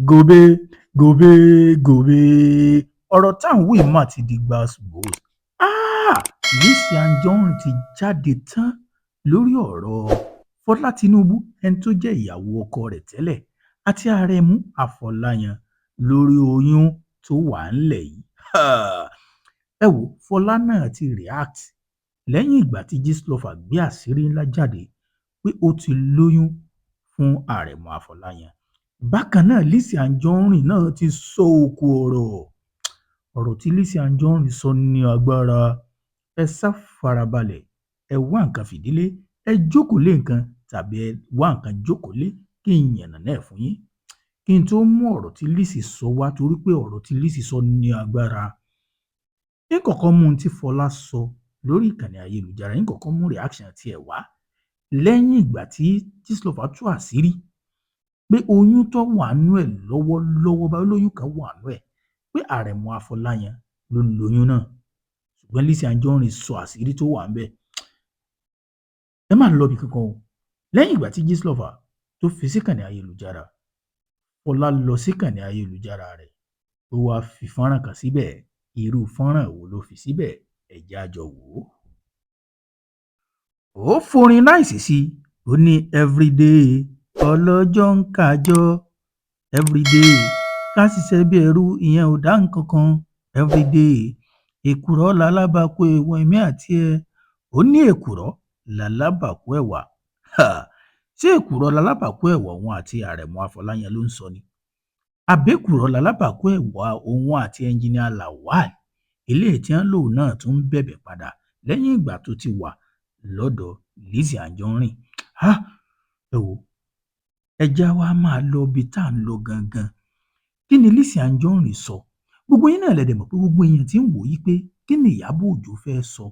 Gòbè, gòbè, gòbè, ọ̀rọ̀ tá à ń wí mà ti di gbàs-gbòs. Lizzy Anjorin ti jáde tán lórí ọ̀rọ̀ Fọlá Tìǹbù, ẹni tó jẹ́ ìyàwó ọkọ rẹ̀ tẹ́lẹ̀, àti Aremu Afọláyàn lórí oyún tó wà ńlẹ̀ yìí. Ẹ wo, Fọlá náà ti react lẹ́yìn ìgbà tí Gistlover gbé àṣírí ńlá jáde pé ó ti lóyún fún Aremu Afọláyàn. Bákan náà, Lizzy Anjorin náà ti sọ òkú ọ̀rọ̀. Ọ̀rọ̀ tí Lizzy Anjorin sọ ní agbára. Ẹ ṣáà farabalẹ̀, ẹ wá nǹkan fìdí lé, ẹ jókòó lé nǹkan tàbí ẹ wá nǹkan jókòó lé kí n yànnàná ẹ̀ fún yín. Kí n tó mú ọ̀rọ̀ tí Lizzy sọ wá, torí pé ọ̀rọ̀ tí Lizzy sọ ní agbára, ń kọ́kọ́ mú ohun tí Fọlá sọ lórí ìkànnì ayélujára, ń kọ́kọ́ mú reaction tiẹ̀ wá lẹ́yìn ìgbà tí Gistlover tú àṣírí pé oyún tó wà nínú ẹ̀ lọ́wọ́lọ́wọ́ báyìí, lóyún kan wà nínú ẹ̀, pé Àrẹ̀mú Afọláyan ló lóyún náà. Ṣùgbọ́n Lizzy Anjorin sọ àṣírí tó wà ńbẹ̀. Ẹ má lọ ibì kankan o. Lẹ́yìn ìgbà tí Gistlover tó fi síkànnì ayélujára, Fọlá lọ síkànnì ayélujára rẹ̀, ó wáá fi fọ́nrán kan síbẹ̀. Irú fọ́nrán wo ló fi síbẹ̀? Ẹ jẹ́ á jọ wò ó. Ó forin náìsì sí i, ó ní everyday ọlọ́jọ́ ń kájọ, everyday ká ṣiṣẹ́ bí ẹrú, ìyẹn ò dá nǹkan kan, everyday èkùrọ́ lalábàákú ẹ̀wà èmi àti ẹ̀. Ó ní èkùrọ́ lalábàákú ẹ̀wà. Ṣé èkùrọ́ lalábàákú ẹ̀wà òun àti Àrẹ̀mú Afọláyàn ló ń sọ ni, àbẹ́kùrọ́ lalábàákú ẹ̀wà òun àti Engineer Lawal, eléyìí tí wọ́n lòun náà tún ń bẹ̀bẹ̀ padà lẹ́yìn ìgbà tó ti wà lọ́dọ̀ Lizzy Anjorin? Ẹ wò, ẹ já wa máa lọ ibi tá à ń lọ gangan. Kí ni Lizzy Anjorin sọ? Gbogbo yín náà lẹ dẹ̀ mọ̀ pé gbogbo èèyàn tí ń wò yí pé kí ni Ìyábọ̀ Òjó fẹ́ sọ,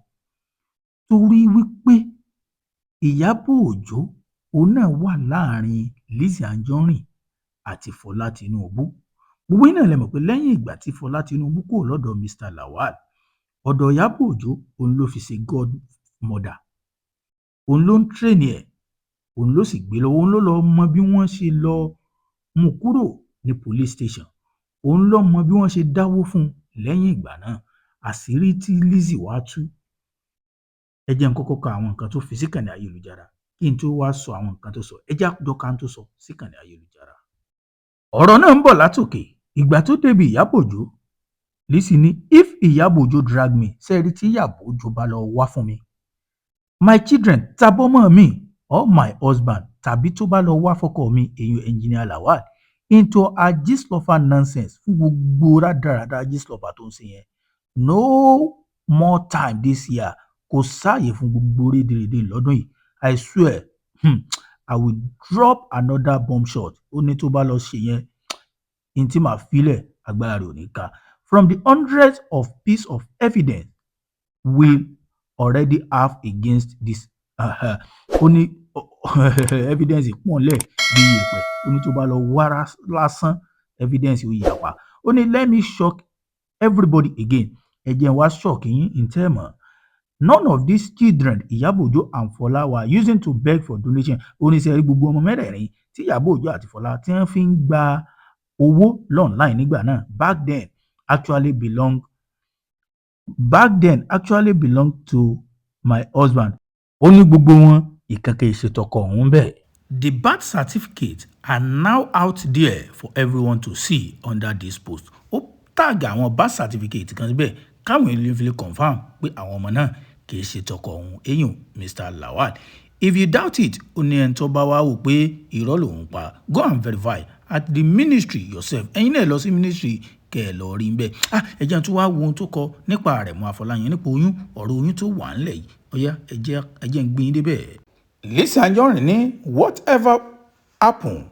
torí wípé Ìyábọ̀ Òjó òun náà wà láàrin Lizzy Anjorin àti Fọlá Tinubu. Gbogbo yín náà lẹ mọ̀ pé lẹ́yìn ìgbà tí Fọlá Tinubu kúrò lọ́dọ̀ Mr Lawal, ọ̀dọ̀ Ìyábọ̀ Òjó òun ló fi ṣe godmother, òun ló ń train ẹ̀, òun ló sì gbé lọ́wọ́, òun ló lọ́ọ́ mọ bí wọ́n ṣe lọ́ọ́ mú kúrò ní police station, òun ló mọ bí wọ́n ṣe dáwó fún un lẹ́yìn ìgbà náà. Àṣírí tí Lizzy wàá tú, ẹ jẹ́ n kọ́kọ́ ka àwọn nǹkan tó fi síkànnì ayélujára kí n tó wá sọ àwọn nǹkan tó sọ. Ẹ jẹ́ á jọ ka ohun tó sọ síkànnì ayélujára. Ọ̀rọ̀ náà ń bọ̀ látòkè. Ìgbà tó débi Ìyábọ̀ Òjó, Lizzy ní, "If Ìyábọ̀ Òjó drag me," ṣé ẹ rí, tí Ìyábọ̀ Òjó bá lọ wá fún mi, "my children," tàbọ́mọ mi, "or my husband," tàbí tó bá lọ wá fọ́kọ mi, èyí Engineer Lawal, "into her Gistlover nonsense," fún gbogbo rádaràda Gistlover tó ń ṣe yẹn, "no more time this year," kò sáàyè fún gbogbo rédèrèdè lọ́dún yìí, "I swear, I will drop another bomb shot." Ó ní tó bá lọ ṣe yẹn, ní tí màá filẹ̀, agbára rẹ̀ ò ní ká. "From the hundreds of pieces of evidence we already have against this." Ó ní evidence pọ̀ ńlẹ̀ bí iyẹ̀pẹ̀. Ó ní tó bá lọ wá lásán, evidence ó yapa. Ó ní, "Let me shock everybody again," ẹ jẹ́ n wá shock yín ǹtẹ́ mọ̀, "none of these children Ìyábọ̀ Òjó and Fọlá were using to beg for donation." Ó ní sẹ́rí gbogbo ọmọ mẹ́rẹ̀ẹ̀rin tí Ìyábọ̀ Òjó àti Fọlá tí wọ́n fi ń gba owó online nígbà náà, back then actually belong to my husband. Ó ní gbogbo wọn, ìkankan ìṣètọkọ òun bẹ́ẹ̀. The birth certificates are now out there for everyone to see under this post. Ó tag àwọn birth certificate kan síbẹ̀ káwọn èèyàn fi lè confirm pé àwọn ọmọ náà kì í ṣe tọkọ òun, eyín Mr Lawal. "If you doubt it," ó ní ẹni tó bá wá wò pé irọ́ lòun pa, "go and verify at the ministry yourself." Ẹ̀yin náà lọ sí ministry kẹ́ ẹ lọ rí n bẹ́ẹ̀. Ah, ẹ jẹ́ tó wá wo ohun tó kọ nípa Àrẹ̀mú Àfọláyàn, nípa oyún, ọ̀rọ̀ oyún tó wà ńlẹ̀ yìí. Ó yá, ẹ jẹ́ ń gbé yín débẹ̀. Lizzy Anjorin ní, "Whatever happen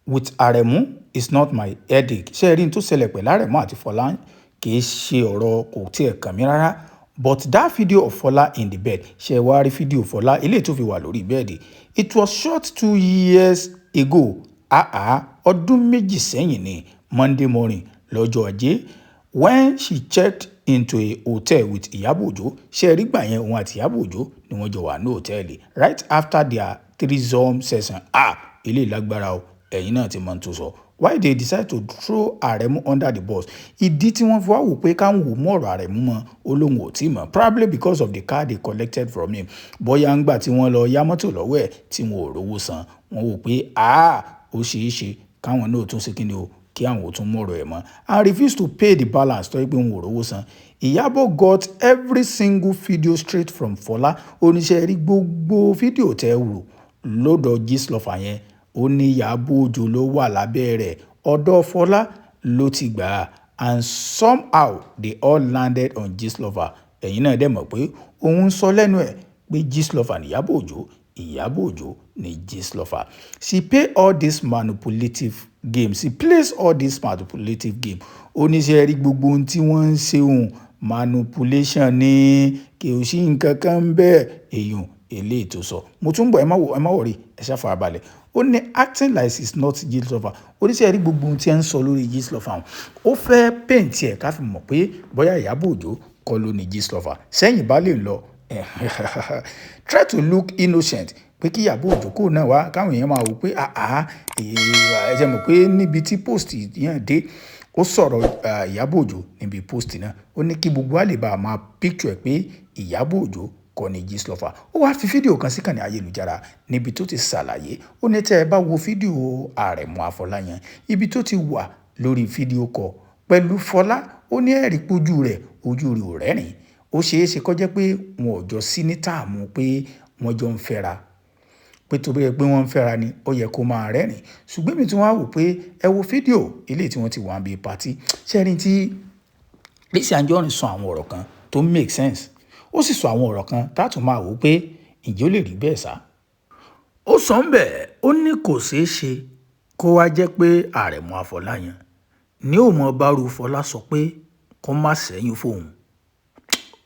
with Aremu is not my headache." Ṣé ẹ rí n tó ṣẹlẹ̀ pẹ̀lú Àrẹ̀mú àti Fọlá, kì í ṣe ọ̀rọ̀, kò tiẹ̀ kàn mí rárá. "But that video of Fọlá in the bed," ṣé ẹ wá rí fídíò Fọlá eléyìí tó fi wà lórí bẹ́ẹ̀dì, "it was shot 2 years ago." Ah ah, ọdún 2 sẹ́yìn ní Monday morning, lọ́jọ́ Ajé, "when she checked into a hotel with Ìyábọ̀ Òjó." Ṣé ẹ rí gbà yẹn, òun àti Ìyábọ̀ Òjó ni wọ́n jọ wà ní hòtẹ́ẹ̀lì right after their threesome session. Ah, eléyìí lágbára o. Ẹ̀yin náà ti mọ̀ tó sọ. Why they decide to throw Aremu under the bus? Ìdí tí wọ́n fi wá wò pé káwọn ò mú ọ̀rọ̀ Aremu mọ́, ó lóun ò tí mọ̀. Probably because of the car they collected from him. Bóyá ńgbà tí wọ́n lọ yá mọ́tò lọ́wọ́ ẹ̀ tí wọn ò rówó san, wọ́n wò pé, ah, ó ṣeé ṣe káwọn náà tún ṣe kíni o, kí àwọn ò tún mú ọ̀rọ̀ ẹ̀ mọ́, and refuse to pay the balance tó yẹ pé wọn ò rówó san. Ìyábọ̀ got every single video straight from Fọlá. Oníṣẹ́ rí gbogbo fídíò tẹ́ wò lọ́dọ̀ Gistlover yẹn, ó ní Ìyábọ̀ Òjó ló wà lábẹ́ rẹ̀, ọ̀dọ̀ Fọlá ló ti gbà á, and somehow they all landed on Gistlover. Ẹ̀yin náà dẹ̀ mọ̀ pé òun sọ lẹ́nu ẹ̀ pé Gistlover ní Ìyábọ̀ Òjó, Ìyábọ̀ Òjó ní Gistlover. She play all this manipulative games. She plays all this manipulative game. Oníṣẹ́ rí gbogbo ohun tí wọ́n ń ṣe òun, manipulation ní, kì í sí nǹkan kan bẹ́ẹ̀. Èèyàn eléyìí tó sọ, mo tún bọ̀, ẹ má wò, ẹ má worry, ẹ ṣá farabalẹ̀. Ó ní acting like it's not Gistlover. Oníṣẹ́ rí gbogbo ohun tí ẹ ń sọ lórí Gistlover, ó fẹ́ paint ẹ̀ ká fi mọ̀ pé bóyá Ìyábọ̀ Òjó kọ́ ló ní Gistlover. Sẹ́yìn bá lè lọ try to look innocent pé kí Ìyábọ̀ Òjó kò náà wá, káwọn èèyàn máa wò pé àá, ẹ jẹ́ mọ̀ pé níbi tí post yẹn dé, ó sọ̀rọ̀ Ìyábọ̀ Òjó níbi post náà. Ó ní kí gbogbo wa lè bá a máa picture ẹ̀ pé Ìyábọ̀ Òjó kọ́ ni Gistlover. Ó wáá fi fídíò kan síkànnì ayélujára níbi tó ti ṣàlàyé. Ó ní tẹ́ ẹ bá wo fídíò Àrẹ̀mú Àfọláyàn, ibi tó ti wà lórí fídíò kọ pẹ̀lú Fọlá, ó ní ẹ̀rí pójú rẹ̀, ojú rẹ̀ ò rẹ́rìn. Ó ṣeé ṣe kó jẹ́ pé wọn ò jọ sí ní táàmù pé wọ́n jọ ń fẹ́ra, pé tó bẹ́ẹ̀ pé wọ́n ń fẹ́ra ni, ó yẹ kó máa rẹ́rìn. Ṣùgbọ́n èmi tí wọ́n á wò pé ẹ wo fídíò eléyìí tí wọ́n ti wà níbi party ṣẹ́rin tí Lizzy Anjorin sọ àwọn ọ̀rọ̀ kan tó make sense, ó sì sọ àwọn ọ̀rọ̀ kan tá a tún máa wò pé ǹjẹ́ ó lè rí bẹ́ẹ̀ sá. Ó sọ ń bẹ̀, ó ní kò ṣeé ṣe kó wá jẹ́ pé Àrẹ̀mú Àfọláyàn ní ó mọ bárú Fọlá sọ pé kó má ṣẹ́yún fóun.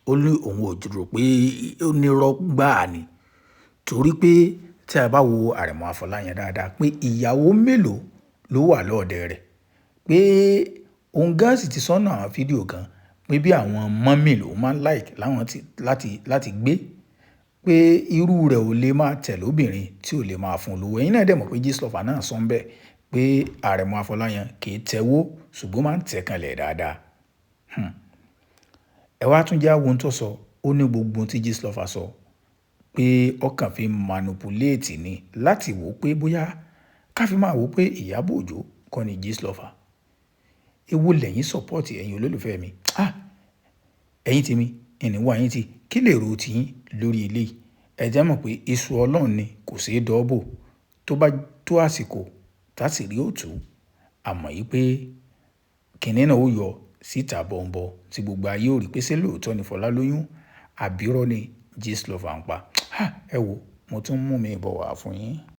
Ó ní òun ò rò pé ó ní irọ́ gbáà ni, torí pé tí a bá wo Àrẹ̀mú Àfọláyàn dáadáa, pé ìyàwó mélòó ló wà lọ́ọ̀dẹ̀ rẹ̀, pé òun gan sì ti sọ́nà àwọn fídíò kan pé bí àwọn mummy lòun máa ń like láwọn láti gbé, pé irú rẹ̀ ò lè máa tẹ̀lé obìnrin tí ò lè máa fún un lówó. Ẹ̀yin náà dẹ̀ mọ̀ pé Gistlover náà sọ ń bẹ̀ pé Àrẹ̀mú Àfọláyàn kì í tẹ́wó, ṣùgbọ́n máa ń tẹ̀ kanlẹ̀ dáadáa. Ẹ wá tún já wo ohun tó sọ. Ó ní gbogbo ohun tí Gistlover sọ pé ọkàn fi manipulate ni láti wò pé bóyá ká fi máa wò pé Ìyábọ̀ Òjó kọ́ ni Gistlover. Èwo lẹ́yìn support, ẹ̀yin olólùfẹ́ mi? Ah, ẹ̀yin tèmi, ẹ̀ní wá yín tí kí lè ro tiyín lórí eléyìí. Ẹ jẹ́ mọ̀ pé iṣu Ọlọ́run ni, kò ṣeé dọ́bò. Tó bá tó àsìkò tásìrí ó tú, àmọ́ yìí pé kìnní náà ó yọ síta bọ̀m̀bọ̀ tí gbogbo ayé ò rí pé ṣé lóòótọ́ ni Fọlá lóyún àbírọ́ ni Gistlover ń pa. Ẹ wo, mo tún mú mi bọ̀ wá fún yín.